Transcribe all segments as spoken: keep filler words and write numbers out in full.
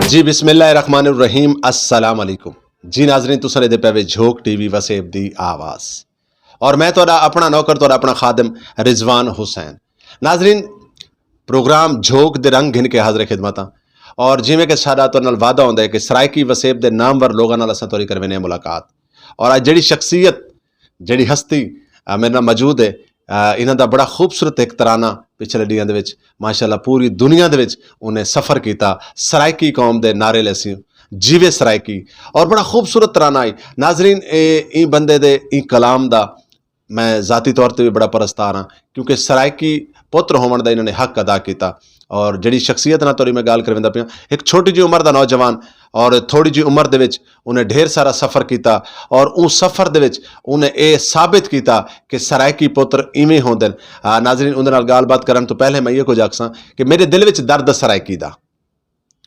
جی، بسم اللہ الرحمن الرحیم۔ السلام علیکم۔ جی ناظرین، تساں دے پے وے جھوک ٹی وی وسیب دی آواز، اور میں تہاڈا اپنا نوکر، تہاڈا اپنا خادم رضوان حسین۔ ناظرین، پروگرام جھوک دے رنگ گھن کے حاضر خدمت ہاں، اور جویں کہ ساڈا تہاڈے نال وعدہ ہوندا ہے کہ سرائیکی وسیب دے نامور لوگاں نال اساں تہاڈی کروینے ملاقات۔ اور اج جڑی شخصیت، جڑی ہستی، آ، میرے نال موجود ہے، آ، انہاں دا بڑا خوبصورت ایک ترانہ پچھلے ڈیاں دے وچ، ماشاءاللہ، پوری دنیا دے وچ انہیں سفر کیتا، سرائیکی قوم دے نعرے لیسی، جیوے سرائیکی، اور بڑا خوبصورت ترانہ آئی۔ ناظرین، اے، ایں بندے دے، ایں کلام دا میں ذاتی طور تے بھی بڑا پرستار ہاں، کیونکہ سرائیکی پتر ہون دا انہاں نے حق ادا کیتا۔ اور جڑی شخصیت نال توری میں گل کرویندا پیاں، ایک چھوٹی جی عمر دا نوجوان، اور تھوڑی جی عمر دے وچ انہیں ڈھیر سارا سفر کیتا، اور اون سفر دے وچ انہیں اے ثابت کیتا کہ سرائیکی پتر ایویں ہوندے نے۔ آ، ناظرین، اندے نال گل بات کرن تو پہلے میں یہ کچھ آکھساں کہ میرے دل وچ درد سرائیکی دا،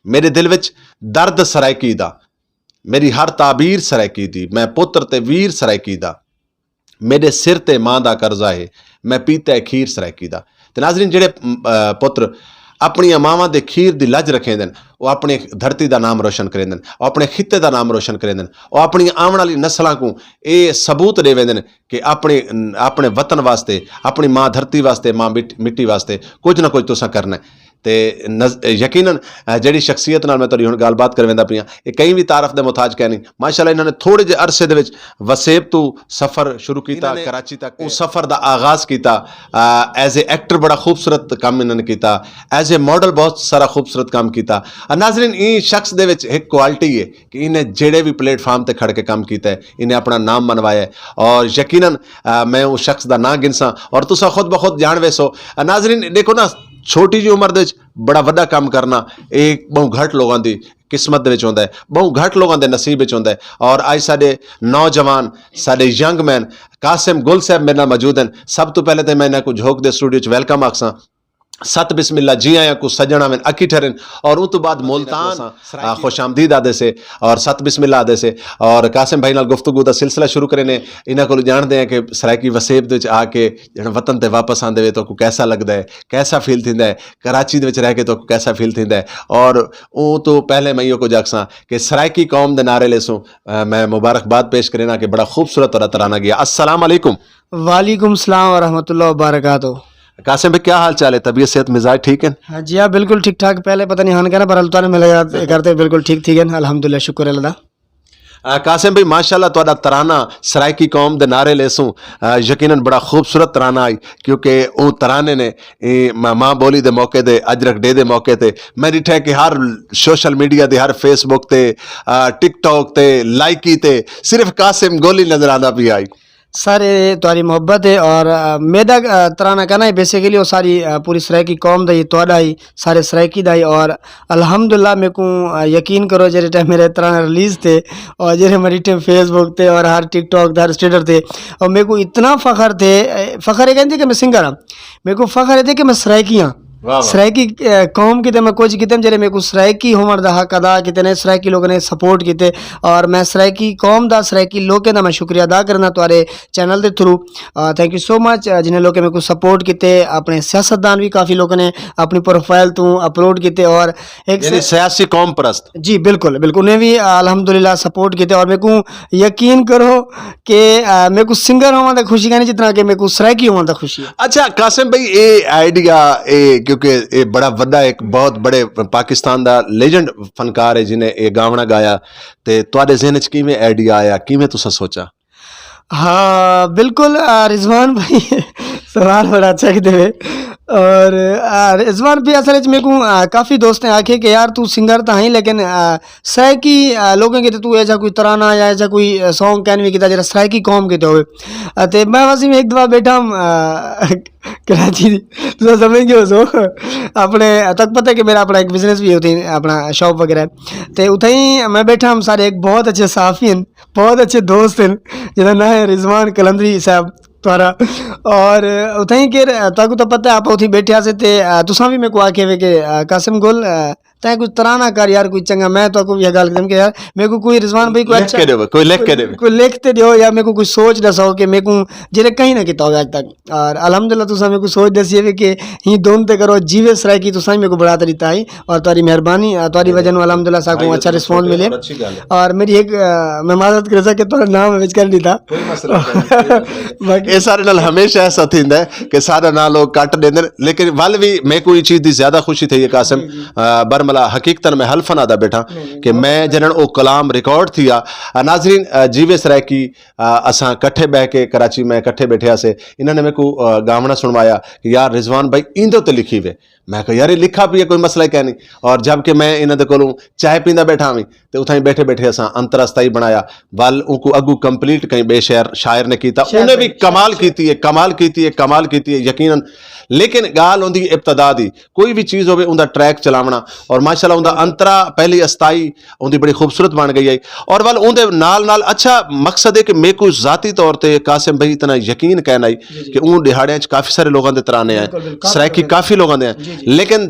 میرے دل وچ درد سرائیکی دا، میری ہر تعبیر سرائیکی دی، میں پتر تے ویر سرائیکی دا، میرے سر تے ماں دا قرضہ ہے، میں پیتا ہے کھیر سرائیکی دا۔ تے ناظرین، جڑے، م، آ، پتر اپنی ماواں دے کھیر دی لج رکھیں دن، وہ اپنی دھرتی دا نام روشن کریں دن، وہ اپنے خطے دا نام روشن کریں دن، وہ اپنی آون والی نسلاں کو اے ثبوت دے ویندے نے کہ اپنے، اپنے وطن واسطے، اپنی ماں دھرتی واسطے، ماں مٹ-، مٹی واسطے کچھ نہ کچھ تساں کرنا ہے۔ تے نز-، یقیناً، آ، جڑی شخصیت نال میں تہاڈی ہن گل بات کرویندا پیاں، یہ کہیں بھی تعارف دے محتاج کہہ نہیں۔ ماشاءاللہ، انہاں نے تھوڑے جے عرصے دے وچ وسیب تو سفر شروع کیتا، انہاں نے کراچی تک، او سفر دا آغاز کیتا۔ آ، ایز اے ایکٹر بڑا خوبصورت کام انہاں نے کیتا، ایز اے ماڈل بہت سارا خوبصورت کام کیتا۔ آ، ناظرین، این شخص دے وچ ایک کوالٹی ہے کہ انہیں جڑے بھی پلیٹ فارم تے کھڑ کے کام کیتا ہے، انہیں اپنا نام منوایا ہے، اور یقیناً، آ، میں اس شخص دا نام گنساں اور تساں خود بخود جان ویسو۔ آ، ناظرین، دیکھو نا، چھوٹی جی عمر دے وچ بڑا وڈا کام کرنا، ایک بہت گھٹ لوگاں دی قسمت دے وچ ہوندا ہے، بہت گھٹ لوگاں دے نصیب وچ ہوندا ہے۔ اور اج ساڈے نوجوان، ساڈے ینگ مین قاسم گل صاحب میرے نال موجود ہیں۔ سب تو پہلے تے میں انہاں کو جھوک دے سٹوڈیو وچ ویلکم آکھساں۔ ست بسم اللہ، جی آیاں کو سجن آون اکی ٹھرن، اور ان تو بعد ملتان، آ، خوش آمدید آدے سے، اور ست بسم اللہ آدے سے، اور قاسم بھائی نال گفتگو دا سلسلہ شروع کرنے۔ انہاں کول جانتے ہیں کہ سرائیکی وسیب دے وچ آ کے جڑا وطن تے واپس آندے وے تو کو کیسا لگدا ہے، کیسا فیل تھیندا ہے، کراچی دے وچ رہ کے تو کو کیسا فیل تھیندا ہے۔ اور اون تو پہلے میں ایہو کچھ آکھساں کہ سرائیکی قوم دے نعرے لے سوں، آ، میں مبارکباد پیش کرنا کہ بڑا خوبصورت طرح ترانہ گیا۔ السلام علیکم۔ وعلیکم السلام ورحمۃ اللہ وبرکاتہ۔ قاسم بھائی، کیا حال چال ہے؟ طبیعت، صحت، مزاج ٹھیک ہے؟ ہاں جی، ہاں، بالکل ٹھیک ٹھاک۔ پہلے پتہ نہیں ہن کہنا، پر اللہ تعالیٰ نے ملاقات کرتے بالکل ٹھیک ٹھیک ہے، الحمدللہ، شکر اللہ دا۔ آ، قاسم بھائی، ماشاءاللہ، تہاڈا ترانہ سرائیکی قوم دے نعرے لے سوں، آ، یقیناً بڑا خوبصورت ترانہ آئی، کیونکہ او ترانے نے، اے، ماں، ماں بولی دے موقع تے، اجرک ڈے دے موقع تے، میں ڈٹھا کہ ہر سوشل میڈیا تے، ہر فیس بک تے، آ، ٹک ٹاک تے، لائکی تے، صرف قاسم گولی نظر آندا پیا آئی۔ سر، اے تہاڈی محبت ہے، اور، آ، میرا، آ، ترانہ کہنا ہے، بیسیکلی وہ ساری، آ، پوری سرائیکی قوم دا ہی، تہاڈا ہی، سارے سرائیکی دا ہی۔ اور الحمدللہ، میرے کو، آ، یقین کرو، جڑے ٹائم میرے ترانہ ریلیز تھے، اور جڑے میری ٹائم فیس بک تے اور ہر ٹک ٹاک تے، ہر اسٹیٹر تے، اور میرے کو اتنا فخر تھے، اے، فخر یہ کہندے کہ میں سنگر ہاں، میرے کو فخر ہے تھے کہ میں سرائیکی ہاں۔ واہ واہ۔ سرائیکی، اے، قوم کی تے میں کچھ کیتے، جڑے میرے کو سرائیکی ہومر دا حق ادا کیتے نے، سرائیکی لوگوں نے سپورٹ کیتے، اور میں سرائیکی قوم دا، سرائیکی لوکیں دا میں شکریہ ادا کرنا تہاڈے چینل دے تھرو۔ آ، تھینک یو سو مچ، آ، جنہیں لوکیں میرے کو سپورٹ کیتے، اپنے سیاستدان بھی کافی لوکاں نے اپنی پروفائل تو اپلوڈ کیتے، اور ایک یعنی سے سیاسی قوم پرست۔ جی، بالکل، بالکل۔ انہیں بھی، آ، الحمدللہ سپورٹ کیتے، اور میرے کو یقین کرو کہ، آ، میرے کو سنگر ہونا تو خوشی کا نہیں، جتنا کہ میرے کو سرائیکی ہونا تو خوشی ہے۔ اچھا قاسم بھائی، اے آئیڈیا، اے، کیونکہ اے بڑا وڈا، ایک بہت بڑے پاکستان دا لیجنڈ فنکار ہے، جنہیں اے گاونا گایا، تے تواڈے ذہن وچ کیویں آئیڈیا آیا، کیویں تساں سوچا؟ ہاں، بالکل، آ، رضوان بھائی، سوال بڑا اچھا کیتے ہوئے۔ اور، آ، رضوان بھائی، اصل وچ میرے کو، آ، کافی دوست نے آکھے کہ یار، تو سنگر تو ہیں، لیکن، آ، سرائیکی، آ، لوگوں کے تو ایسا کوئی ترانہ یا ایسا کوئی، آ، سانگ کہن بھی کیتا جڑا سرائیکی قوم کے تو ہوئے۔ آ، تے میں واسطے ایک دفعہ بیٹھا ہوں، آ، کراچی دی، تساں سمجھ گئے ہو سو۔ اپنے، تک پتہ ہے کہ میرا اپنا ایک بزنس بھی ہوتی ہے، اپنا شاپ وغیرہ ہے۔ تے اتھے ہی میں بیٹھا ہوں، سارے ایک بہت اچھے صحافی ہیں، بہت اچھے دوست ہیں، جنہاں نام ہے رضوان قلندری صاحب۔ تارا۔ اور اتھائی کہ تاکو تو پتہ ہے، آپ اتھی بیٹھے آسے تے، آ، تساں بھی میرے کو آکھے وے کہ، آ، قاسم گل، آ، تیں کوئی ترانہ کر یار، کوئی چنگا۔ میں تاکو یہ گل کرم کہ یار، میرے کو کوئی رضوان بھائی کو لکھ اچھا کے دیو، کوئی لکھ کے دیو۔ کوئی لکھ تے دیو یا میرے کو کوئی سوچ دساؤ کہ میرے کو جڑے کہیں نہ کیتا ہوگا اج تک۔ اور الحمدللہ تساں میرے کو سوچ دسی ہے کہ ہی دون تے کرو، جیوے سرائیکی تساں ہی میرے کو بڑا طریقہ ہے۔ اور تاری مہربانی، آ، تاری وجہ نو الحمدللہ ساکو اچھا رسپانس ملے۔ اور میری ایک، آ، میں معذرت کرسا کہ تھوڑا نام وچ کر لیتا۔ کوئی مسئلہ نہیں، کوئی مسئلہ نہیں۔ باقی یہ سارے نال ہمیشہ ایسا تھیندا ہے کہ سارا نال لوگ کٹ دیندے نے، لیکن ول بھی میں کوئی چیز دی زیادہ خوشی تھی ہے قاسم، آ، برملا حقیقتاً میں حلفاں آدا بیٹھا کہ میں جنہاں او کلام ریکارڈ تھیا، آ، ناظرین، آ، جیوے سرائیکی، آ، اساں کٹھے بہ کے کراچی میں کٹھے بیٹھے آسے، انہاں نے میرے کو، آ، گاونا سنوایا کہ یار رضوان بھائی ایندے تے لکھی وے۔ میں کہا یار یہ لکھا پیا، کوئی مسئلہ کیا نہیں۔ اور جب کہ میں انہاں دے کولوں چائے پیندا بیٹھا وی تے اتھاں ہی بیٹھے بیٹھے اساں انترا استائی بنایا۔ ول اونکو اگو کمپلیٹ کہیں بے شعر شاعر نے کیتا، انہیں بھی کمال کیتی ہے، کمال کیتی ہے، کمال کیتی ہے یقیناً۔ لیکن گال ہوندی ابتدا دی، کوئی بھی چیز ہوے اوندا ٹریک چلاونا، اور ماشاءاللہ اوندا انترا پہلی استائی اوندی بڑی خوبصورت بن گئی ہے۔ اور ول اوندے نال نال اچھا مقصد ہے کہ میرے کو ذاتی طور تے قاسم بھائی اتنا یقین کہنا ہے کہ اون دہاڑیاں چ کافی سارے لوگاں دے ترانے ہیں، سرائیکی کافی لوگاں دے ہیں، لیکن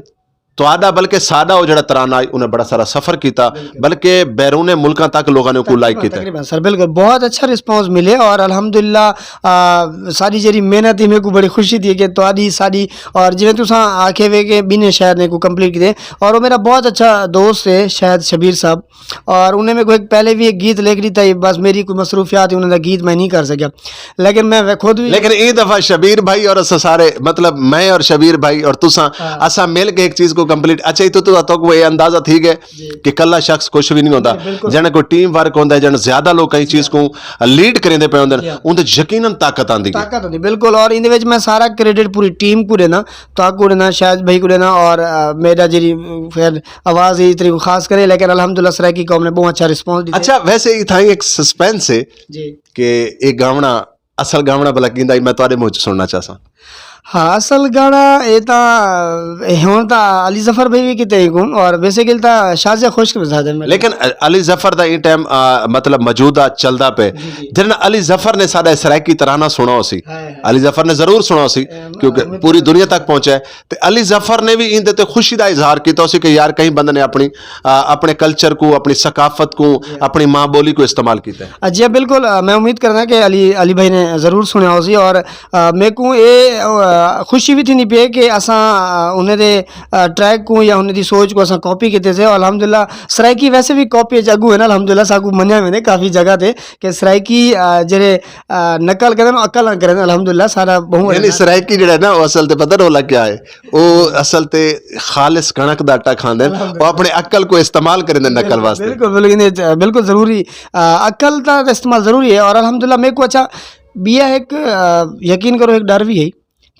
تہاڈا بلکہ ساڈا او جڑا ترانہ ہے، انہیں بڑا سارا سفر کیتا، بلکہ بیرون ملکاں تک لوگاں نے کو لائک کیتا۔ تقریباً سر، بالکل بہت اچھا رسپانس ملے اور الحمدللہ، آ، ساری جڑی محنت ہے میرے کو بڑی خوشی دی کہ تہاڈی ساری، اور جویں تساں آکھے وے کہ بینے شہر نے کو کمپلیٹ کیتے، اور وہ میرا بہت اچھا دوست ہے شاید شبیر صاحب، اور انہیں میں کو ایک پہلے بھی ایک گیت لکھ لیتا ہے، بس میری کوئی مصروفیات ہے، انہوں نے گیت میں نہیں کر سکیا، لیکن میں خود بھی لیکن اے دفعہ شبیر بھائی اور اساں سارے، مطلب میں اور شبیر بھائی اور تساں، اساں مل کے ایک چیز کو کمپلیٹ، اچھا، اتو تو تک وہ یہ اندازہ تھی گئے کہ کلا شخص کچھ بھی نہیں ہوتا۔ جن کو ٹیم ورک ہوتا ہے، جن زیادہ لوگ کہیں چیز کو لیڈ کریں دے پہ ہوندے ہیں، ان تے یقیناً طاقت آندی ہے۔ طاقت ہوندی، بالکل۔ اور ان دے وچ میں سارا کریڈٹ پوری ٹیم کو دینا، تو آپ کو دینا، شاید بھائی کو دینا، اور، آ، میرا جی پھر آواز ہی اتنی خاص کرے، لیکن الحمدللہ سرائیکی قوم نے بہت اچھا رسپانس دیا۔ اچھا، ویسے ہی تھا ایک سسپینس ہے جی۔ کہ ایک گاونا، اصل گاونا بلا کیندا، میں تہاڈے منہ چ سننا چاہساں۔ ہاں، اصل گانا اے تاں، اے ہن تاں علی ظفر بھائی بھی کیتے ہی کون، اور بیسیکل تاں شازیہ خوش کے زیادہ میں۔ لیکن علی ظفر دا اے ٹائم، آ، مطلب موجودہ چلدا پے۔ جی، جی۔ جن علی ظفر نے ساڈا سرائیکی ترانہ سنا ہو سی۔ ہائے، ہائے۔ علی ظفر نے ضرور سنا ہو سی، اے، کیونکہ امید پوری کرنا دنیا تک پہنچا ہے۔ تے علی ظفر نے بھی ان دے تے خوشی دا اظہار کیتا ہو سی کہ یار کہیں بندے نے اپنی، آ، اپنے کلچر کو، اپنی ثقافت کو، اپنی ماں بولی کو استعمال کیتا ہے۔ آ، جی، بالکل، آ، میں امید کرنا کہ علی، علی بھائی نے ضرور سنیا ہو سی، اور، آ، میرے کو اے، آ، خوشی بھی تھی نہیں پی کہ اساں، آ، انہیں دے، آ، ٹریک کو یا انہیں دی سوچ کو اساں کاپی کیتے سے، اور الحمدللہ سرائیکی ویسے بھی کاپی اچ اگو ہے نا، الحمدللہ ساکو منیا میں نے کافی جگہ تے کہ سرائیکی، آ، جڑے، آ، نقل کرن، عقل نہ کرن، الحمدللہ سارا بہت یعنی سرائیکی جڑا ہے نا، وہ اصل تے پتہ رولا کیا ہے؟ وہ اصل تے خالص کنک دا آٹا کھاندے ہیں، وہ اپنے عقل کو استعمال کریں دے نقل واسطے۔ بالکل، بالکل، بالکل ضروری، آ، عقل دا استعمال ضروری ہے۔ اور الحمدللہ میرے کو اچھا بیا ایک، آ، یقین کرو ایک ڈر بھی ہے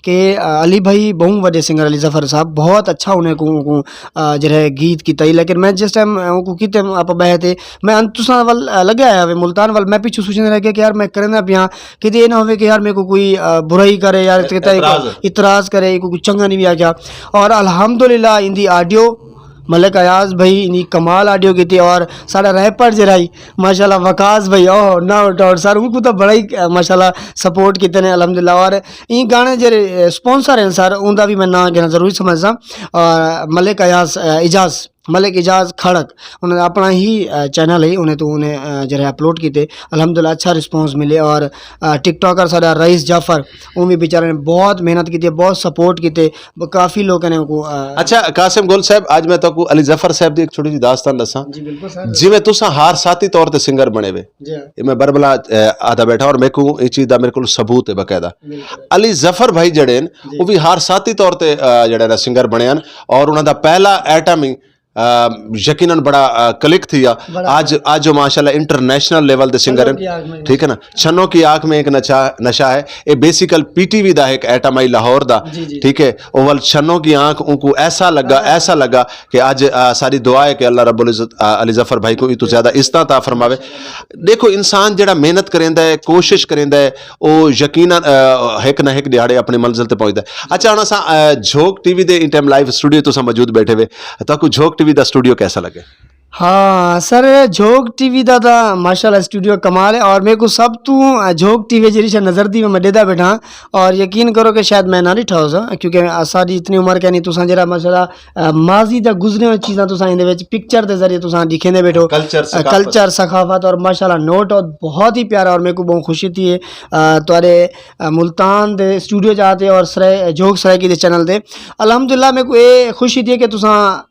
کہ، آ، علی بھائی بہوں وڈے سنگر علی ظفر صاحب بہت اچھا انہیں کو، کو، آ، جڑا ہے گیت کیتا ہی، لیکن میں جس ٹائم، آ، کو کیتے آپ بہے تھے، میں انتساں ول، آ، لگا آیا وے ملتان ول، میں پیچھے سوچنے رہ گیا کہ یار میں کرنا پیا کدے یہ نہ ہوئے کہ یار میرے کو کوئی، آ، برائی کرے، یار کہتا ہے اعتراض۔ اعتراض کرے، کوئی چنگا نہیں بھی آ گیا۔ اور الحمدللہ ان دی آڈیو ملک ایاز بھائی ان دی کمال آڈیو کیتی، اور ساڈا ریپر جڑا ہی ماشاءاللہ وقاص بھائی، او نو ڈاؤٹ سر، ان کو تو بڑا ہی، آ، ماشاءاللہ سپورٹ کیتے نے الحمدللہ۔ اور این گانے جڑے، آ، سپانسر ہیں سر، ان دا بھی میں نام گھنا ضروری سمجھدا۔ اور ملک ایاز، آ، اعجاز، ملک اعجاز کھڑک، انہوں نے اپنا ہی، آ، چینل ہے، انہیں تو انہیں، آ، جڑے اپلوڈ کیتے، الحمدللہ اچھا رسپانس ملے۔ اور، آ، ٹک ٹاکر ساڈا رئیس جعفر، وہ بھی بیچارے نے بہت محنت کیتی، بہت سپورٹ کیتے، کافی لوگوں نے کو، آ، اچھا، قاسم گل صاحب، اج میں تہاکوں علی ظفر صاحب دی ایک چھوٹی جی داستان دساں۔ جی، بالکل سر۔ جویں تساں ہار ساتھی طور تے سنگر بنے وے، جی۔ یہ میں بربلا، آ، آدھا بیٹھا اور میرے کو اس چیز دا میرے کو ثبوت ہے باقاعدہ۔ بالکل۔ علی ظفر بھائی جڑے ہیں، جی۔ وہ بھی ہار ساتھی طور تے، آ، جڑے نا سنگر بنے ہیں اور انہاں دا پہلا ایٹم ہی، آ، یقیناً بڑا، آ، کلک تھی آ۔ بڑا۔ اج، اج وہ ماشاءاللہ انٹرنیشنل لیول دے سنگر ہیں۔ ٹھیک ہے نا؟ چھنوں کی آنکھ میں ایک نشہ، نشہ ہے۔ یہ بیسیکل پی ٹی وی دا ایک ایٹم آئی لاہور دا۔ جی، جی۔ ٹھیک ہے؟ او ول چھنوں کی آنکھ ان کو ایسا لگا، ایسا لگا کہ اج، آ، ساری دعا ہے کہ اللہ رب العزت، آ، علی ظفر بھائی کو اتو زیادہ عزتاں عطا فرماوے۔ دیکھو، انسان جڑا محنت کریندا ہے، کوشش کریندا ہے، او یقیناً، آ، ایک نہ ایک دیہاڑے اپنی منزل تے پہنچدا ہے۔ اچھا، ہن اساں، آ، جھوک ٹی وی دے ان ٹائم لائیو سٹوڈیو تساں موجود بیٹھے ہوئے، تہاکوں جھوک ٹی وی دا سٹوڈیو کیسا لگے؟ ہاں سر، جھوک ٹی وی دا تاں ماشاءاللہ اسٹوڈیو کمال ہے، اور میرے کو سب تو، آ، جھوک ٹی وی جیہڑی شے نظر دی میں مڈے دا بیٹھا، اور یقین کرو کہ شاید میں نہ ڈٹھا ہو سا، کیونکہ ساری اتنی عمر کہنی تساں جیہڑا ماشاءاللہ، آ، ماضی دا گزرے ہوئے چیزاں تساں ایندے وچ پکچر دے ذریعے تساں دکھیندے بیٹھو۔ کلچر، آ، ثقافت۔ کلچر، ثقافت اور ماشاءاللہ نوٹ اور بہت ہی پیارا، اور میرے کو بہت خوشی تھی ہے، آ، تہاڈے، آ، ملتان دے اسٹوڈیو جا تے اور سرائے-، جھوک سرائیکی دے چینل دے۔ الحمدللہ میرے کو اے خوشی تھی ہے کہ تساں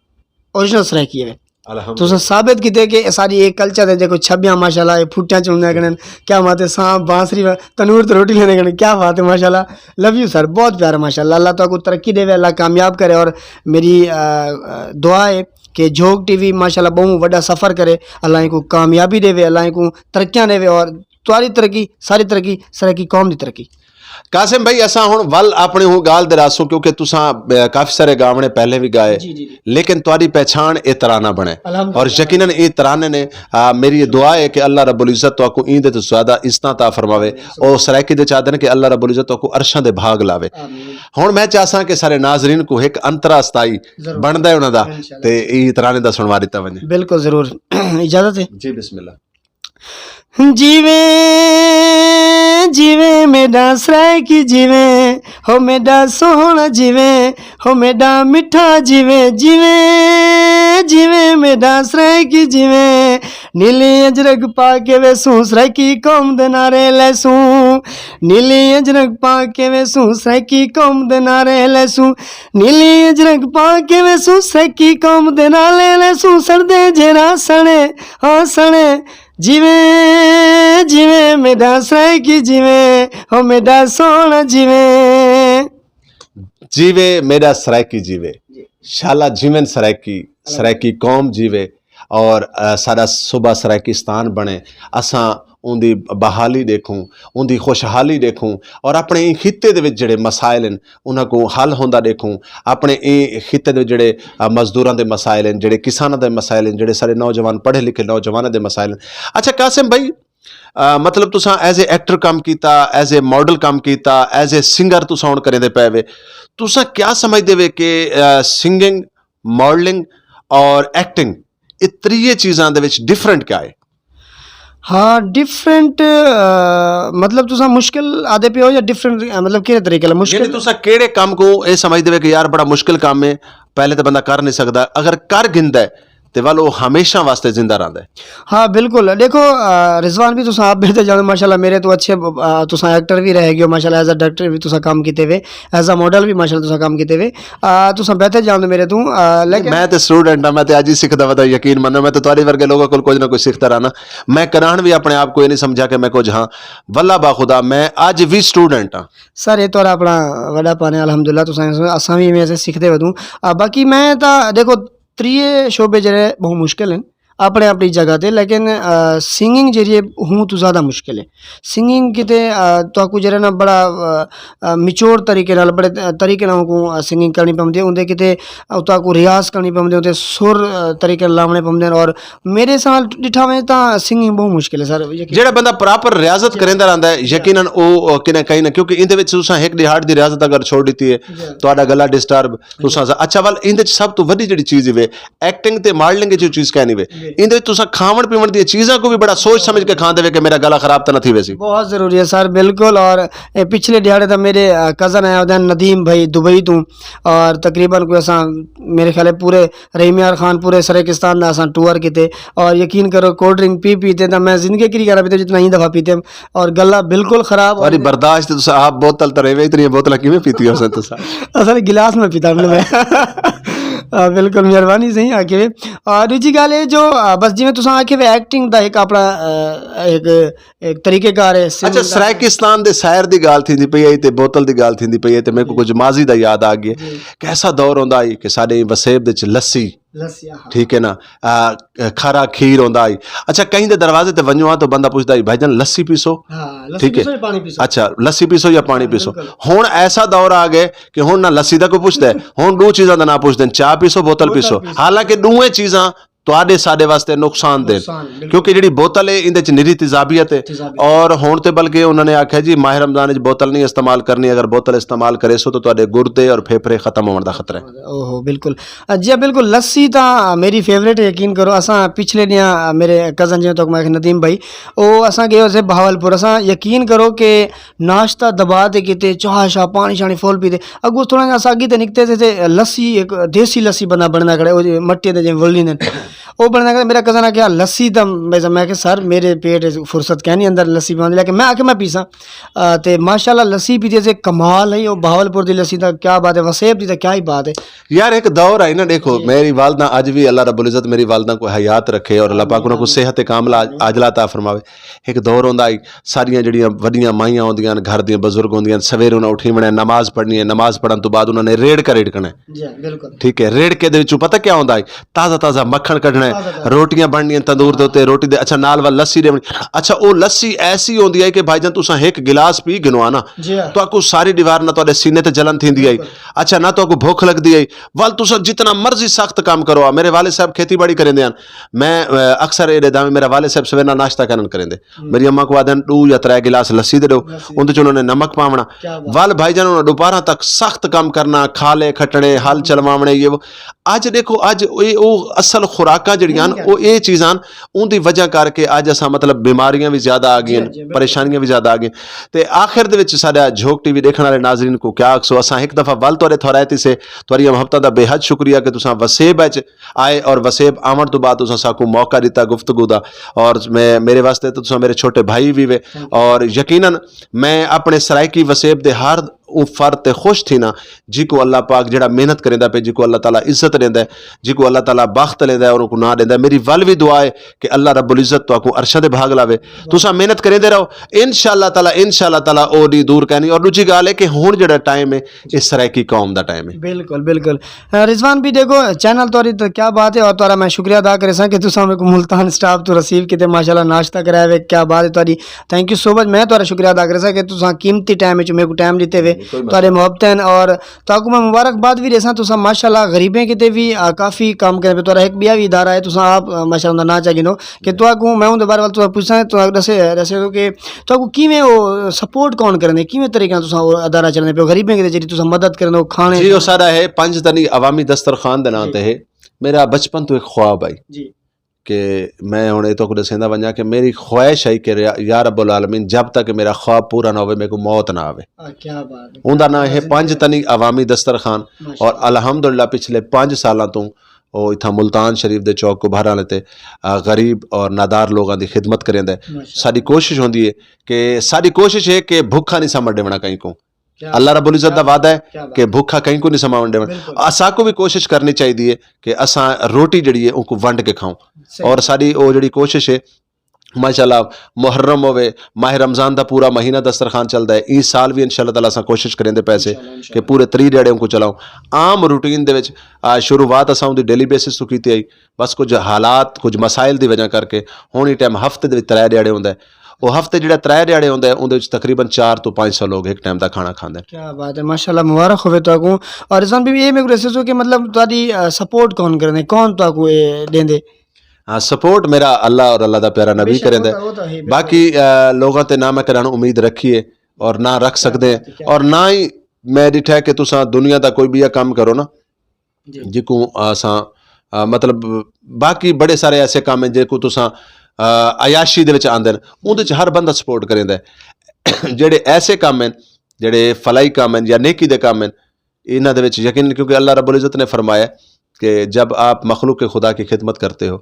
اوریجنل سرائیکی ہے۔ الحمدللہ۔ تساں ثابت کیتے کہ ساری ایک کلچر دے جے کوئی چھبیاں ماشاءاللہ اے پھوٹیاں چلنے کنے، کیا بات ہے، سانپ بانسری و تنور تے روٹی لینے کنے، کیا بات ہے ماشاءاللہ۔ لو یو سر، بہت پیارا ماشاءاللہ۔ اللہ تعالیٰ کو ترقی دے، اللہ کامیاب کرے، اور میری، آ، آ، دعا ہے کہ جھوک ٹی وی ماشاءاللہ بہت وڈا سفر کرے، اللہ کو کامیابی دے، اللہ کو ترقیاں دے، اور تاری ترقی، ساری ترقی، سرائیکی قوم دی ترقی۔ قاسم بھائی، اساں ہن ول اپنے ہوں گال دے راسوں، کیونکہ تساں، اے، کافی سارے گاونے پہلے بھی گائے، جی، جی، جی۔ لیکن تہاڈی پہچان اے ترانہ بنے۔ الحمدللہ۔ اور یقیناً اے ترانے نے، آ، میری یہ دعا ہے کہ اللہ رب العزت تہاکوں ایندے تو زیادہ عزتاں عطا فرماوے۔ آمین۔ اور سرائیکی دے چاہدے نے کہ اللہ رب العزت تہاکوں عرشاں دے بھاگ لاوے۔ آمین۔ ہن میں چاہساں کہ سارے ناظرین کو ایک انترا استائی ضرور۔ بندا ہے انہاں دا، انشاءاللہ۔ تے اے ترانے دا سنوا دتا ونجے۔ بالکل ضرور۔ اجازت ہے؟ جی، بسم اللہ۔ جیویں، جیویں میڈا سرائیکی جیویں، ہو میڈا سوہنا جیویں، ہو میڈا مٹھا جیویں، جیویں، جیویں میڈا سرائیکی جیویں۔ نیلی اجرک پا کے ویسوں سرائیکی قوم دے نعرے لیسوں۔ نیلی اجرک پا کے ویسوں سرائیکی قوم دے نعرے لیسوں۔ نیلی اجرک پا کے ویسوں سرائیکی قوم دے نعرے لیسوں۔ سردے جیرا سنے، ہاں سنے، جیویں، جیویں میڈا سرائیکی جیویں، ہو میڈا سوہنا جیویں۔ جیوے میڈا سرائیکی جیوے۔ جی۔ شالا جیون سرائیکی، الحمدللہ۔ سرائیکی قوم جیوے۔ اور، آ، ساڈا صوبہ سرائیکستان بنے۔ اساں اوندی بحالی دیکھوں، اوندی خوشحالی دیکھوں، اور اپنے ایں خطے دے وچ جڑے مسائل ہیں، انہاں کو حل ہوندا دیکھوں۔ اپنے ایں خطے دے وچ جڑے، آ، مزدوراں دے مسائل ہیں، جڑے کساناں دے مسائل ہیں، جڑے سارے نوجوان، پڑھے لکھے نوجواناں دے مسائل ہیں۔ اچھا قاسم بھائی، آ، مطلب تساں ایز اے ایکٹر کام کیتا، ایز اے ماڈل کام کیتا، ایز اے سنگر تساں ہن کریندے پے وے، تساں کیا سمجھدے وے کہ، آ، سنگنگ، ماڈلنگ اور ایکٹنگ، اے تریے چیزاں دے وچ ڈفرنٹ کیا ہے؟ ہاں، ڈفرنٹ، آ، مطلب تساں مشکل آدے پے ہو یا ڈفرنٹ، آ، مطلب کہڑے طریقے نال مشکل؟ یعنی تساں کہڑے کام کو اے سمجھدے وے کہ یار بڑا مشکل کام ہے، پہلے تو بندہ کر نہیں سکدا، اگر کر گھندا ہے تے ول او ہمیشہ واسطے زندہ رہندا ہے۔ ہاں، بالکل۔ دیکھو، آ، رضوان بھی تساں آپ بہتر جانو، ماشاءاللہ، میرے تو اچھے، آ، تساں ایکٹر بھی رہ گئے ہو، ماشاءاللہ، ایز اے ڈائریکٹر بھی تساں کام کیتے وے، ایز اے ماڈل بھی، ماشاءاللہ، تساں کام کیتے وے۔ آ، تساں بہتر جانو میرے تو، آ، لیکن میں تے اسٹوڈنٹ ہاں، میں تے اج ہی سکھدا ودا، یقین منو، میں تے تہاڈے ورگے لوگاں کول کچھ نہ کچھ سکھدا رہنا۔ میں کران بھی اپنے آپ کو یہ نہیں سمجھا کہ میں کچھ ہاں، واللہ با خدا میں اج بھی اسٹوڈنٹ ہاں۔ سر، یہ تو اپنا وڈا پانے، الحمدللہ، تساں اساں بھی ایویں ایسے سکھدے ودوں۔ آ، باقی میں تا دیکھو، تریے شعبے جڑے بہت مشکل ہیں اپنے اپنی جگہ تے، لیکن، آ، سنگنگ جڑی ہے ہوں تو زیادہ مشکل ہے۔ سنگنگ کیتے، آ، تو کو جڑا نا بڑا، آ، آ، میچور طریقے نال، بڑے، آ، طریقے نال کو، آ، سنگنگ کرنی پوندی ہے، اوندے کیتے، آ، تو کو ریاض کرنی پوندی ہے، اوندے سر، آ، طریقے نال لاونے پوندے ہیں۔ اور میرے سال ڈٹھا ہوئے تا سنگنگ بہت مشکل ہے سر، یقین جڑا بندہ پراپر ریاضت کریندا رہندا ہے، یقیناً او، او، کہیں نہ کہیں نہ، کیونکہ ایندے وچ تساں ایک ڈیہاڑ دی ریاضت اگر چھوڑ دتی ہے، تہاڈا گلا ڈسٹرب، تساں سا-، اچھا، ول ایندے وچ سب تو وڈی جڑی چیز ہوے، ایکٹنگ تے ماڈلنگ وچ جو چیز کہنی وے، ایندے وچ تساں کھاون پیون دی چیزاں کو بھی بڑا سوچ سمجھ کے کھاندے وے کہ میرا گلا خراب تاں نہ تھی ویسی۔ بہت ضروری ہے سر، بالکل۔ اور اے پچھلے ڈیہاڑے تا میرے، آ، کزن آیا ہوتا ہے ندیم بھائی دبئی تو، اور تقریباً کوئی اساں میرے خیال ہے پورے رحیم یار خان پورے سرائیکستان دا اساں ٹور کیتے، اور یقین کرو کولڈ ڈرنک پی پیتے تا میں زندگی کری کہنا پیتے جتنا ہی دفعہ پیتے ہم، اور گلا بالکل خراب ہو تہاڈی گئی۔ برداشت تے تساں آپ بوتل تے رہے وے، اتنی بوتلاں کیویں پیتی ہو سن تساں؟ اصل گلاس میں پیتا ہم میں۔ آ، بالکل مہربانی صحیح آکھے وے۔ اور دوجی گل ہے جو، آ، بس جویں تساں آکھے وے ایکٹنگ دا ایک اپنا، آ، ایک، ایک طریقہ کار ہے، اچھا، سنگنگ دا۔ سرائیکستان دے سیر دی گل تھیندی پئی ہے تے بوتل دی گل تھیندی پئی ہے تے میرے کو کچھ ماضی دا یاد آ گیا کہ ایسا دور ہوندا ہے کہ ساڈے وسیب دے وچ لسی لسی، آہا۔ ٹھیک ہے نا؟ آ، کھارا کھیر ہوندا آئی۔ اچھا، کہیں دے دروازے تے ونجو ہاں تو بندہ پوچھدا آئی، "بھائی جان، لسی پیسو؟" ہاں، لسی ٹھیک ہے۔ پیسو یا پانی پیسو؟ اچھا، لسی پیسو یا پانی ہاں، پیسو؟ بالکل۔ ہن ایسا دور آ گئے کہ ہن نہ لسی دا کوئی پوچھدا ہے، ہن دو چیزاں دا نہ پوچھدے، چاہ پیسو، بوتل بوتل پیسو۔ پیسو۔ حالانکہ دوویں چیزاں تہاڈے ساڈے واسطے نقصان دین۔ نقصان، بالکل۔ کیونکہ جڑی بوتل ہے، ایندے چ نری تیزابیت ہے۔ تیزابیت۔ اور ہن تے بلکہ انہوں نے آکھیا جی، ماہ رمضان وچ بوتل نہیں استعمال کرنی، اگر بوتل استعمال کرے سو تو تہاڈے گردے اور پھیپھڑے ختم ہون دا خطرہ ہے۔ اوہو، بالکل۔ جی ہاں، بالکل، لسی تاں میری فیورٹ ہے، یقین کرو۔ اساں پچھلے دیاں، میرے کزن جی تو میں ندیم بھائی، او اساں گئے اسے بہاول پور، اساں یقین کرو کہ ناشتہ دبا تے کیتے، چاہ شاہ، پانی شانی فل پیتے۔ اگوں تھوڑا جہا اساں اگے تے نکتے تھے، تے لسی، ایک دیسی لسی بندہ بننا کھڑے، او جی مٹی دے جی ولی نے۔ او بننا کھڑے، میرا کزن آ گیا، "لسی تاں"، میں میں کہ، "سر، میرے پیٹ وچ فرصت کہنی اندر لسی پیوان دی"، لیکن میں آ کے میں پیساں۔ آ، تے ماشاءاللہ لسی پیتے سے کمال ہے، او بہاول پور دی لسی دا کیا بات ہے، وسیب دی دا کیا ہی بات ہے۔ یار، ایک دور آئی نا، دیکھو، جی۔ میری والدہ اج بھی، اللہ رب العزت میری والدہ کو حیات رکھے اور اللہ پاک انہاں کو صحت کاملہ عاجلہ عطا فرماوے۔ ایک دور ہوندا آئی، ساریاں جڑیاں وڈیاں مائیاں ہوندیاں ہن، گھر دیاں بزرگ ہوندیاں ہن، سویرے انہاں اٹھی ونے، نماز پڑھنی ہے، نماز پڑھن تو بعد انہاں نے ریڑھ کا ریڑھ کنے۔ جی، بالکل۔ ٹھیک ہے، ریڑھ کے دے وچوں پتہ کیا ہوندا آئی؟ تازہ تازہ مکھن کڈھنا ہے، تازہ تازہ۔ روٹیاں بننیاں تندور دے اُتے، روٹی دے، اچھا، نال ول لسی دیونی۔ اچھا، او لسی ایسی ہوندی ہے کہ بھائی جان، تساں ایک گلاس پی گنو نا، جی ہاں۔ تہاکوں ساری دیوار نہ تہاڈے سینے تے جلن تھیندی آئی۔ بالکل۔ اچھا، نہ تہاکوں بھوک لگدی آئی۔ ول تساں جتنا مرضی سخت کام کرو، آ، میرے والد صاحب کھیتی باڑی کریندے ہن۔ میں، اے، اکثر اے ڈیدا میں، میرا والد صاحب سویرے ناشتہ کرن کریندے۔ میری اماں کو آدھے ہن، "ڈو یا ترے گلاس لسی دے ڈو۔" لسی۔ اندے چ انہوں نے نمک پاونا۔ کیا بات۔ ول بھائی جان، انہوں نے دوپہراں تک سخت کام کرنا، کھالے کھٹنے، ہل چلواونے، یہ وہ۔ اج دیکھو، اج اے او اصل خوراکاں جڑیاں ہن، او اے چیزاں ہن، اون دی وجہ کر کے اج اساں، مطلب، بیماریاں وی زیادہ آ گئیاں، جی، جی، بالکل۔ پریشانیاں وی زیادہ آ گئیاں۔ تے آخر دے وچ ساڈا جھوک ٹی وی دیکھن والے ناظرین کو کیا آکھسو، اساں ایک دفعہ ول تہاڈے تھورائتی سے، تہاڈیاں محبتاں دا بے حد شکریہ کہ تساں وسیب وچ آئے اور وسیب آون تو بعد تساں ساکوں موقع دتا گفتگو دا۔ اور میں، میرے واسطے تو تساں میرے چھوٹے بھائی وی وے، اور یقیناً میں اپنے سرائیکی وسیب دے ہر او فرد تے خوش تھی نا، جی کو اللہ پاک جڑا محنت کریندا پے، جی کو اللہ تعالیٰ عزت دیندا ہے، جی کو اللہ تعالیٰ بخت لیندا ہے اور کو نہ دیندا ہے۔ میری ول وی دعا ہے کہ اللہ رب العزت تو کو عرشاں دے بھاگ لاوے۔ تساں محنت کریندے رہو، انشاءاللہ تعالیٰ، انشاءاللہ تعالیٰ او دی دور کہنی۔ اور دوجی گل ہے کہ ہن جڑا ٹائم ہے، اس سرائیکی قوم دا ٹائم ہے۔ بالکل، بالکل۔ اے، رضوان بھی دیکھو، چینل تہاڈی تے کیا بات ہے، اور تہاڈا میں شکریہ ادا کرے ساں کہ تساں میرے کو ملتان سٹاف تو ریسیو کیتے، ماشاءاللہ ناشتہ کرایا وے، کیا بات ہے تہاڈی۔ تھینک یو سو مچ، میں تہاڈا شکریہ ادا کرے ساں کہ تساں قیمتی ٹائم وچ میرے کو ٹائم دتے وے، تہاڈے محبت ہیں، اور تہاکوں میں مبارکباد بھی دے ساں، تساں ماشاءاللہ غریبیں کیتے بھی، آ، کافی کام کرے پے، تہاڈا ایک بیا بھی ادارہ ہے، تساں آپ، آ، ماشاءاللہ دا ناں چا گنو کہ تہاکوں میں اون دے بارے ول تساں پوچھاں، تساں دسے، دسے کہ تہاکوں کیویں او سپورٹ کون کرنے، کیویں طریقے نال تساں او ادارہ چلنے پے، غریبیں کیتے جڑی تساں مدد کرنے او کھانے جی، او سارا ہے پنج تنی عوامی دسترخوان دے ناں تے ہے۔ میرا بچپن تو ایک خواب آئی جی۔ کہ میں ہن اے تو کو دسیندا ونجا کہ میری خواہش آئی کہ یا، یا رب العالمین، جب تک میرا خواب پورا نہ ہوئے، میرے کو موت نہ آوے۔ آ، کیا بات ہے، اوندا ناں ہے پنج تنی عوامی دسترخوان۔ اور الحمدللہ پچھلے پنج سالاں تو او اتھاں ملتان شریف دے چوک کو بھرا لیتے، آ، غریب اور نادار لوگاں دی خدمت کریندا ہے۔ ساڈی کوشش ہوندی ہے کہ، ساڈی کوشش ہے کہ بھکھا نہیں سمجھ ڈیونا کہیں کو۔ اللہ رب العزت دا وعدہ ہے کہ بھکھا کہیں کو نہیں سماون دیون۔ اساں کو بھی کوشش کرنی چاہیے کہ اساں روٹی جڑی ہے، ان کو ونڈ کے کھاؤں۔ اور ساری او جڑی کوشش ہے، ماشاءاللہ، محرم ہوے، ماہ رمضان دا پورا مہینہ دسترخوان چلدا ہے۔ اس سال بھی انشاءاللہ تعالیٰ اساں کوشش کریں دے پیسے کہ پورے تری ڈیڑے ان کو چلاؤں۔ عام روٹین دے وچ، آ، شروعات اساں دی ڈیلی بیسس تو کیتی آئی۔ بس کچھ حالات، کچھ مسائل دی وجہ کر کے ہن ای ٹائم ہفتے دے وچ ترے ڈیہاڑے ہوندا ہے۔ او ہفتے جڑا ترے ڈیہاڑے ہوندا ہے، اوندے وچ تقریباً چار تو پنج سو لوگ ایک ٹائم دا کھانا کھاندے نے۔ کیا بات ہے، ماشاءاللہ، مبارک ہوے تہاکوں۔ اور رضوان بی بی، اے میرے کو دسو کہ مطلب تہاڈی، آ، سپورٹ کون کرنے، کون تہاکوں اے دیندے؟ ہاں، سپورٹ میرا اللہ اور اللہ دا پیارا نبی کریندا ہے۔ باقی، آ، لوگاں تے نہ میں کرن امید رکھیے اور نہ رکھ سکدے ہیں۔ اور نہ ہی میں ڈٹھا کہ تساں دنیا دا کوئی بھی کم کرو نا، جی۔ جکوں اساں، آ، مطلب، باقی بڑے سارے ایسے کام ہیں جکوں تساں، آ، عیاشی دے وچ آندے نے، اوندے وچ ہر بندہ سپورٹ کریندا ہے۔ جڑے ایسے کام ہیں، جڑے فلاحی کام ہیں یا نیکی دے کام ہیں، انہاں دے وچ یقین، کیونکہ اللہ رب العزت نے فرمایا کہ جب آپ مخلوق خدا کی خدمت کرتے ہو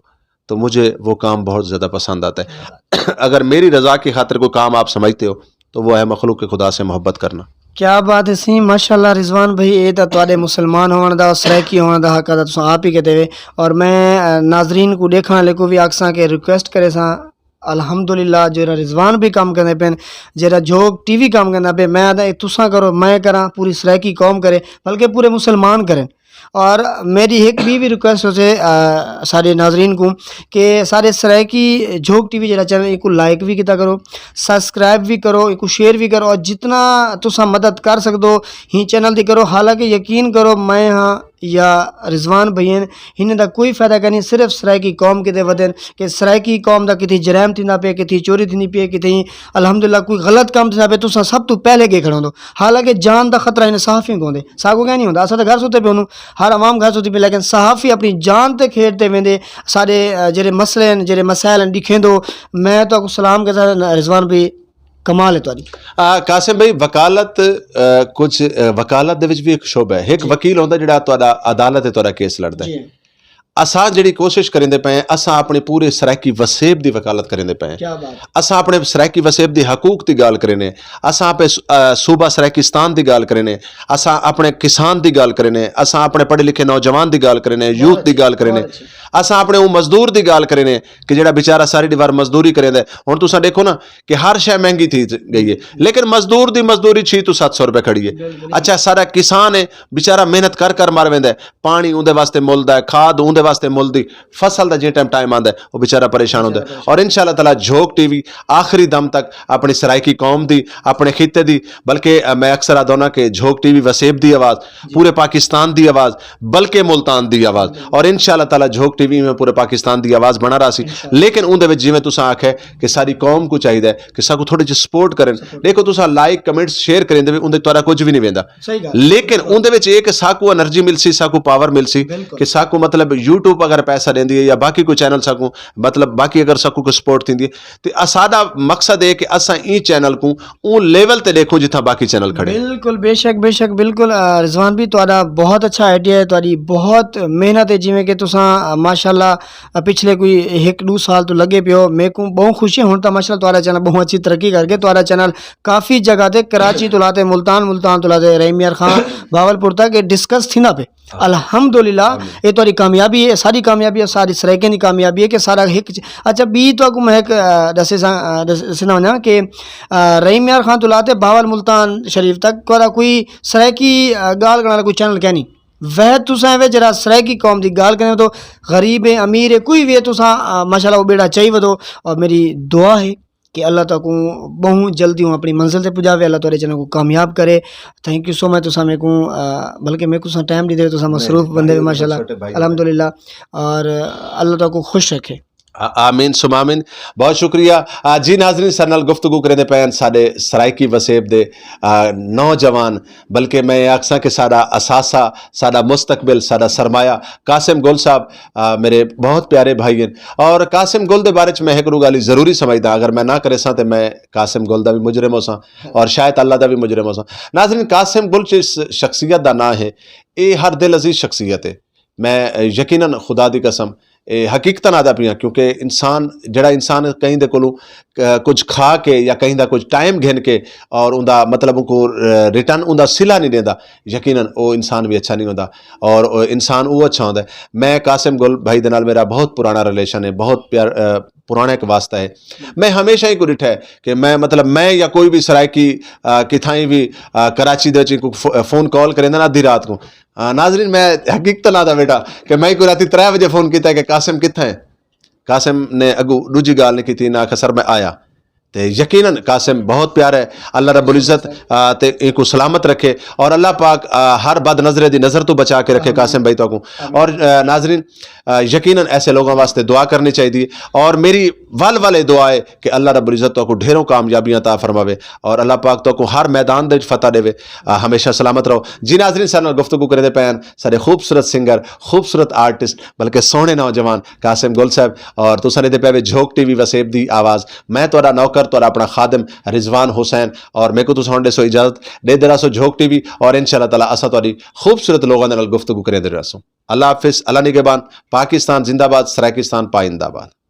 تو مجھے وہ کام بہت زیادہ پسند آتا ہے۔ اگر میری رضا کی خاطر کوئی کام آپ سمجھتے ہو تو وہ ہے مخلوق خدا سے محبت کرنا۔ کیا بات ہے سی، ماشاءاللہ رضوان بھائی، اے تاں تہاڈے مسلمان ہون دا، سرائیکی ہون دا حق ادا تساں آپ ہی کہتے وے۔ اور میں، آ، ناظرین کو، دیکھن والے کو بھی آکھساں کہ ریکویسٹ کرے ساں، الحمدللہ جیڑا رضوان بھی کام کرنے پین، جیڑا جھوک ٹی وی کام کرنا پے، میں آدھا اے تساں کرو، میں کراں، پوری سرائیکی قوم کرے، بلکہ پورے مسلمان کریں۔ اور میری ایک بھی، بھی ریکویسٹ ہو سے، آ، سارے ناظرین کو کہ سارے سرائیکی جھوک ٹی وی جڑا چینل، ایک کو لائک بھی کیتا کرو، سبسکرائب بھی کرو، ایک کو شیئر بھی کرو، اور جتنا تساں مدد کر سکدو ہی چینل دی کرو۔ حالانکہ یقین کرو، میں ہاں یا رضوان بھائی ہن، انہاں دا کوئی فائدہ کائنی۔ صرف سرائیکی قوم کتے ودن، کہ سرائیکی قوم دا کتے جرائم تھیندا پے، کتے چوری تھیندی پے، کتے الحمدللہ کوئی غلط کام تھیندا پے، تساں سب تو پہلے گئے کھڑے ہوندو۔ حالانکہ جان دا خطرہ انہاں صحافیاں کو ہوندے، ساکو کیا نہیں ہوندا، اساں تے گھر سوتے پے ہونوں، ہر عوام گھر سوتی پی، لیکن صحافی اپنی جان تے کھیڈ تے ویندے۔ سارے، آ، جڑے مسئلے ہیں، جڑے مسائل ہیں، ڈکھیں دو۔ میں تو کو سلام کے ساتھ رضوان بھائی، کمال ہے تہاڈی۔ آ، قاسم بھائی، وکالت، آ، کچھ، آ، وکالت دے وچ بھی ایک شعبہ ہے۔ ایک وکیل ہوندا جڑا تہاڈا عدالت تے تہاڈا کیس لڑدا ہے۔ اساں جڑی کوشش کریندے پئے ہیں، اساں اپنے پورے سرائیکی وسیب دی وکالت کریندے پئے ہیں۔ اساں اپنے سرائیکی وسیب دی حقوق دی گل کرینے، اساں اپنے س-، آ، صوبہ سرائیکستان دی گل کرینے، اساں اپنے کسان دی گل کرینے، اساں اپنے پڑھے لکھے نوجوان دی گل کرینے، یوتھ دی گل کرینے، اساں اپنے او مزدور دی گل کرینے کہ جڑا بیچارہ ساری دیوار مزدوری کریندا ہے۔ ہن تساں دیکھو نا کہ ہر شے مہنگی تھی گئی ہے، لیکن مزدور دی مزدوری چھ تو ست سو روپے کھڑی ہے۔ اچھا، سارا کسان ہے، بیچارہ محنت کر کر مر ویندا ہے، پانی اوندے واسطے ملدا ہے، کھاد اوندے واسطے ملدی، فصل دا جے ٹائم ٹائم آندا ہے، وہ بیچارہ پریشان ہوندا ہے۔ اور انشاءاللہ تعالیٰ جھوک ٹی وی آخری دم تک اپنی سرائیکی قوم دی، اپنے خطے دی، بلکہ، آ، میں اکثر آدھا ہوں نا کہ جھوک ٹی وی وسیب دی آواز، پورے پاکستان دی آواز، بلکہ ملتان دی آواز۔ اور انشاءاللہ تعالیٰ جھوک ٹی وی میں پورے پاکستان دی آواز بنا رہا سی۔ لیکن اون دے وچ جویں تساں آکھیا کہ ساری قوم کو چاہیدا ہے کہ ساکو تھوڑے جے سپورٹ کرن۔ دیکھو، تساں لائک، کمنٹس، شیئر کرن دے وی اون دے تہاڈا کچھ وی نہیں ویندا۔ لیکن اون دے وچ ایک ساکو انرجی مل سی، ساکو پاور مل سی کہ ساکو، مطلب، یوٹیوب اگر پیسہ دیندی ہے یا باقی کوئی چینل ساکو، مطلب، باقی اگر ساکو کوئی سپورٹ دیندی ہے، تے اساڈا مقصد ہے کہ اساں ای چینل کو اون لیول تے دیکھو جتھاں باقی چینل کھڑے۔ بالکل، بے شک، بے شک، بالکل۔ آ، رضوان بھی تہاڈا بہت اچھا آئیڈیا ہے، تہاڈی بہت محنت ہے، جویں کہ تساں، آ، ماشاءاللہ، آ، پچھلے کوئی ایک دو سال تو لگے پیو، میرے کو بہت خوشی ہے۔ ہن تاں ماشاءاللہ تہاڈا چینل بہت اچھی ترقی کر کے، تہاڈا چینل کافی جگہ تے، کراچی تو لاتے ملتان، ملتان تو لاتے رحیم یار خان، بھاولپور تک ڈسکس تھیندا پے۔ الحمدللہ، یہ تہاڈی کامیابی ہے، ساری کامیابی ہے، ساری سرائیکیں دی کامیابی ہے کہ سارا ایک چ-، اچھا، بی تو کو میں ایک، آ، دسے سا-، آ، دس-، دسنا ہونا کہ، آ، رحیم یار خان تو لاتے بھاول ملتان شریف تک کوئی سرائیکی، آ، گال کرنا کوئی چینل کہنی۔ وہ تساں وے جڑا سرائیکی قوم دی گال کرنے تو غریب ہے، امیر ہے، کوئی وی ہے، تساں، آ، ماشاءاللہ وہ بیڑا چاہی ودو۔ اور میری دعا ہے کہ اللہ تہاکوں بہوں جلدی ہوں اپنی منزل تے پجاوے، اللہ تہاڈے چینل کو کامیاب کرے۔ تھینک یو سو مچ، تساں میرے کو، آ، بلکہ میرے کو تساں ٹائم دی دے، تساں مصروف بندے وے ماشاءاللہ، الحمدللہ۔ اور اللہ تہاکوں خوش رکھے۔ آ-، آمین ثم آمین۔ بہت شکریہ۔ آ، جی ناظرین، سارے نال گفتگو کرے دے پے ہن ساڈے سرائیکی وسیب دے، آ، نوجوان، بلکہ میں یہ آکھساں کہ ساڈا اثاثہ، ساڈا مستقبل، ساڈا سرمایہ قاسم گل صاحب، آ، میرے بہت پیارے بھائی ہیں۔ اور قاسم گل دے بارے چ میں ایک گل ضروری سمجھدا، اگر میں نہ کرے ساں تے میں قاسم گل دا بھی مجرم ہو ساں اور شاید اللہ دا بھی مجرم ہو ساں۔ ناظرین، قاسم گل جس شخصیت دا نام ہے، اے ہر دل عزیز شخصیت ہے۔ میں، اے، یقیناً خدا دی قسم، اے حقیقتاً آدا پیاں، کیونکہ انسان، جڑا انسان کہیں دے کولوں، اے، کچھ کھا کے یا کہیں دا کچھ ٹائم گھن کے اور اوندا، مطلب، کو، اے، ریٹرن، اوندا صلہ نہیں دیندا، یقیناً او انسان بھی اچھا نہیں ہوندا۔ اور او انسان او اچھا ہوندا ہے۔ میں قاسم گل بھائی دے نال میرا بہت پرانا ریلیشن ہے، بہت پیار، اے، پرانا ایک واسطہ ہے۔ میں ہمیشہ ہی کو ڈٹھا ہے کہ میں، مطلب، میں یا کوئی بھی سرائیکی، آ، کتھائیں بھی، آ، کراچی دے وچ کو فو-، فون کال کریندا نا ادھی رات کو۔ آ، ناظرین، میں حقیقت نہ دا بیٹا کہ میں کو راتی ترے بجے فون کیتا ہے کہ قاسم کتھا ہے؟ قاسم نے اگو دوجی گال نہیں کیتی، نہ آکھا، "سر، میں آیا۔" تے یقیناً قاسم بہت پیارا ہے۔ اللہ رب العزت، آ، تے ان کو سلامت رکھے اور اللہ پاک، آ، ہر بد نظرے دی نظر تو بچا کے رکھے قاسم بھائی تو کو۔ اور، آ، ناظرین، آ، یقیناً ایسے لوگوں واسطے دعا کرنی چاہیے۔ اور میری ول والے دعا ہے کہ اللہ رب العزت تو کو ڈھیروں کامیابیاں عطا فرماوے اور اللہ پاک تو کو ہر میدان دے وچ فتح دے۔ آ، ہمیشہ سلامت رہو۔ جی ناظرین، سارے نال گفتگو کرے دے پے ہن سارے خوبصورت سنگر، خوبصورت آرٹسٹ، بلکہ سوہنے نوجوان قاسم گل صاحب، اور تساں نے دے پے وے جھوک ٹی وی وسیب دی آواز۔ میں تہاڈا نوکر، تہاڈا اپنا خادم رضوان حسین، اور میرے کو تساں ہن دسو اجازت، دے دے رہسو جھوک ٹی وی، اور انشاءاللہ تعالیٰ اساں تہاڈی خوبصورت لوگاں دے نال گفتگو کرے دے رہسوں۔ اللہ حافظ، اللہ نگہبان، پاکستان زندہ باد، سرائیکستان پائندہ باد۔